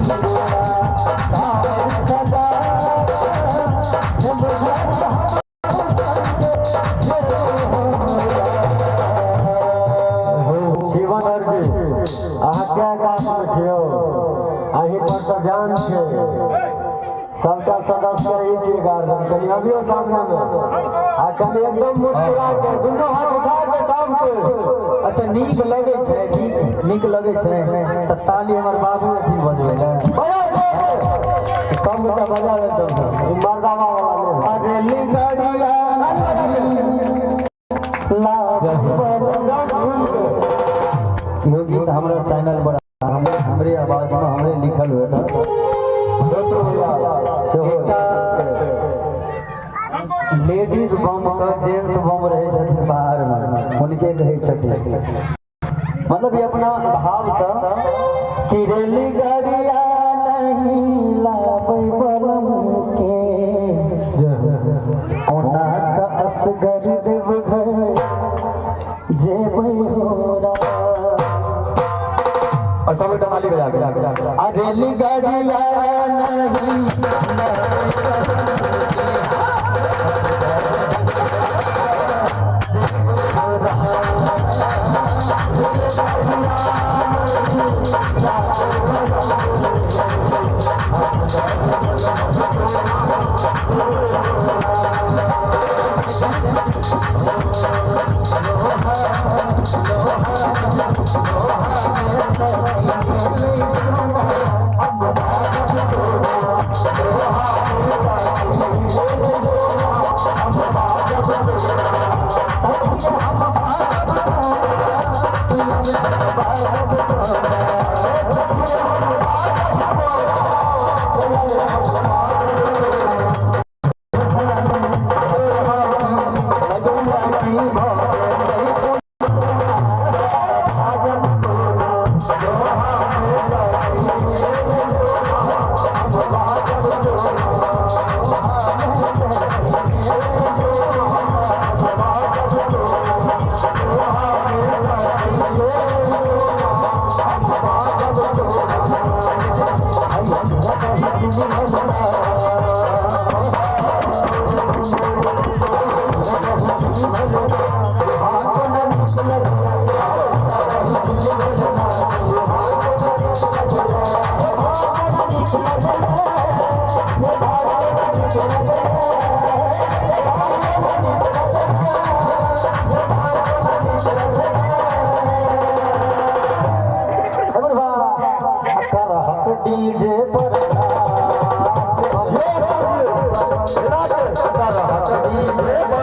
Shivan sir जी, अहाँ क्या काजमे छियौ? अहीं पर तऽ जान छै। सबटा सदस्य ई छियै गार्जियन। कनि अबियौ सामनेमे आ कनि एकदम मुस्कुरा के दुनू हाथ उठा के सबके। अच्छा, नीक लगै छै? नीक नीक लगै छै तऽ ताली हमर बाबू अथिन बजबै लए। बजा जोर। सब गोटा बजा एकदम। ई मर्दावा वाला नहि। अरे लिगड़िया इहो गीत हमरा चैनल पर हमरे आवाज में हमरे लिखल हुए था। सेहो। एकटा लेडीज बम के जेंट्स बम रहै छथिन बाहर में, हुनके कहै छथिन। मतलब ये अपना भाव से कि रेलगाड़िया नहीं लाबै बलम के, ओना का असगर देवघर जेबै हो। और सब ताली बजा के। अरे रेलगाड़िया नहीं। डीजे पर नाच, डीजे पर।